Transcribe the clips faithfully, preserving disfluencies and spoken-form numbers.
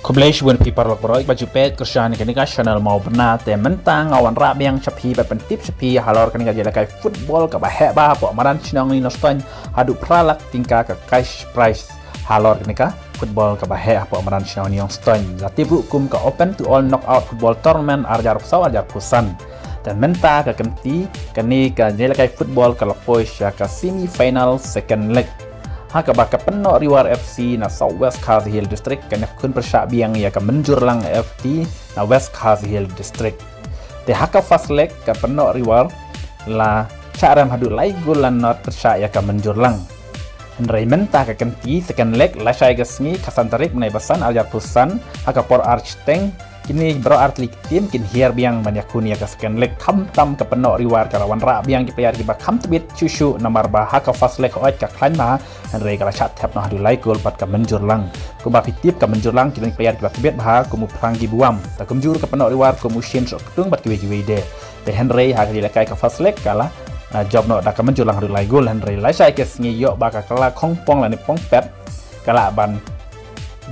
Khublei shibun phi paralok baroh ba ju peit kyrshan ïa kane ka channel Mawbynna. Te mynta nga wanrah biang sha phi ban pyntip sha phi halor kane ka jingïalehkai football kaba heh bha hapoh madan shnong Nongstoiñ haduh phra lak tyngka ka cash prize halor kane ka football kaba heh hapoh madan shnong Nongstoiñ. La tip ruh kum ka Open to All Knockout Football Tournament ar hajar arphew saw ar hajar arphew san. Te mynta ka kynti kane ka jingïalehkai football ka la poi sha ka semi final second leg. Ha kaba ka Pynnoh Riwar F C na South West Khasi Hills District kan ïakhun pyrshah biang ïa ka Mynjurlang F C na West Khasi Hills District. Te ha ka first leg ka Pynnoh Riwar la shah rem haduh lai gol la nod pyrshah ïa ka Mynjurlang. Hynrei mynta ka kynti second leg, lashai ka sngi khatsan tarik bnai ba san ar hajar arphew san, ha ka por ar shiteng, kine baroh artylli ki team kin hiar biang ban ïakhun ïa ka second leg. Khamtam ka Pynnoh Riwar ka la wanrah biang ki player kiba kham tbit shuh shuh namar ba ha ka first leg hooid ka khlaiñ bha, hynrei ka la shah thep noh haduh lai gol bad ka Mynjurlang. Kumba phi tip ka Mynjurlang ki don ki player kiba tbit bha kum u Frankie Buam. Te kumjuh ruh ka Pynnoh Riwar kum u Shin Sok Ktung bad kiwei kiwei de. Te hynrei ha ka jingïalehkai ka first leg ka la, ah, jop noh da ka Mynjurlang haduh lai gol, hynrei lashai ka sngi ïoh ba ka Kyla Khongpong lane Pongpet ka lah ban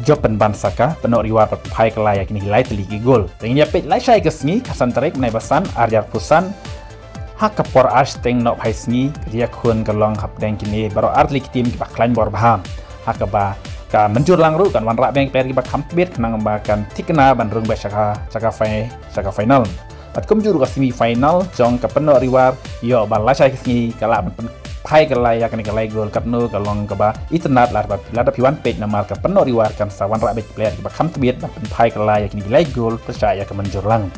jop pynban sa ka Pynnoh Riwar bad pynphai kylla ïa kine ki lai tylli ki gol. Te ngin ïa peit lashai ka sngi khatsan tarik bnai ba san ar hajar arphew san, ha ka por ar shiteng nohphai sngi, ka jingïakhun ka long hapdeng kine baroh artylli ki team kiba khlaiñ bor bha. Ha kaba ka Mynjurlang ruh kan wanrah biang ki player kiba kham tbit khnang ba kan thikna ban rung beit sha ka, sha ka fi-, sha ka final. Bad kumjuh ruh ka semi final jong ka Pynnoh Riwar ïoh ba lashai ka sngi ka lah ban pynphai kylla ïa kane ka lai gol, katno ka long kaba itynnad lada, lada phi wan peit namar ka Pynnoh Riwar kan sa wanrah beit ki player kiba kham tbit ban pynphai kylla ïa kine ki lai gol pyrshah ïa ka Mynjurlang.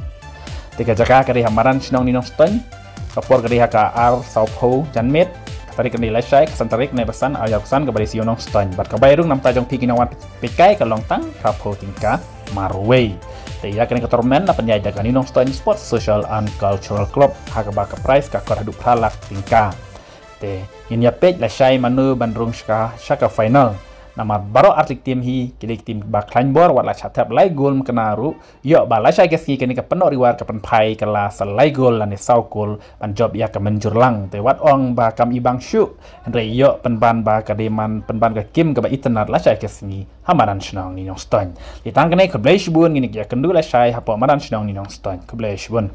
Te ka jaka ka dei ha madan shnong Nongstoiñ. Ka por ka dei ha ka ar sawphew janmiet, ka tarik ka dei lashai, khatsan tarik bnai ba san ar hajar arphew san, kaba dei sha Nongstoiñ. Bad kaba ïarung na ka bynta jong phi ki nongwan peitkai ka long tang phraphew tyngka marwei. Te ïa kane ka tournament la pynïaid da ka New Nongstoiñ Sports Social and Cultural Club, ha kaba ka prize ka kor haduh phra lak tyngka. Te ngin ïa peit lashai mano ban rung sha ka, sha ka final. Namar baroh artylli ki team hi ki dei ki team ba khlaiñ bor, wat la shah thep lai gol mynta ruh, ïoh ba lashai ka sngi kane ka Pynnoh Riwar ka pynphai kylla sa lai gol lane saw gol ban jop ïa ka Mynjurlang. Te wat ong ba kam ibang shuh, hynrei ïoh pynban ba ka dei ban pynban ka kim kaba itynnad lashai ka sngi ha madan shnong Nongstoiñ. Te tang kane, khublei shibun, ngin ïa kynduh lashai hapoh madan shnong Nongstoiñ. Khublei shibun.